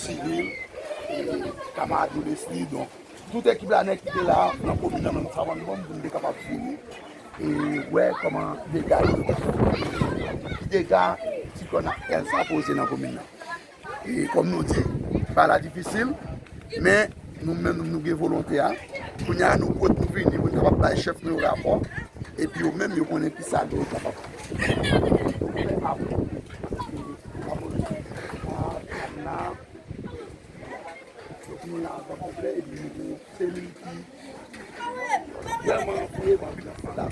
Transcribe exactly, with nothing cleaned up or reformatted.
Sivil, e, kamarad nou Leslie, donk, tout ekip la nèg ki te la nan komin nan, menm sa vann bon, pou nou te kapab vini e wè kòman dega yo te fè. Ki dega siklòn Elsa poze nan komin nan. E kòm nou di, bagay la difisil, men nou menm nou gen volonte a. Kounye a nou kote nou vini pou nou kapab bay chèf nou yo rapò. Epi yo menm yo konnen ki sa nou kapab fè. Donk nou la antan konplè epi nou gen yon selil ki vrèman anfouye pou anbiyans la.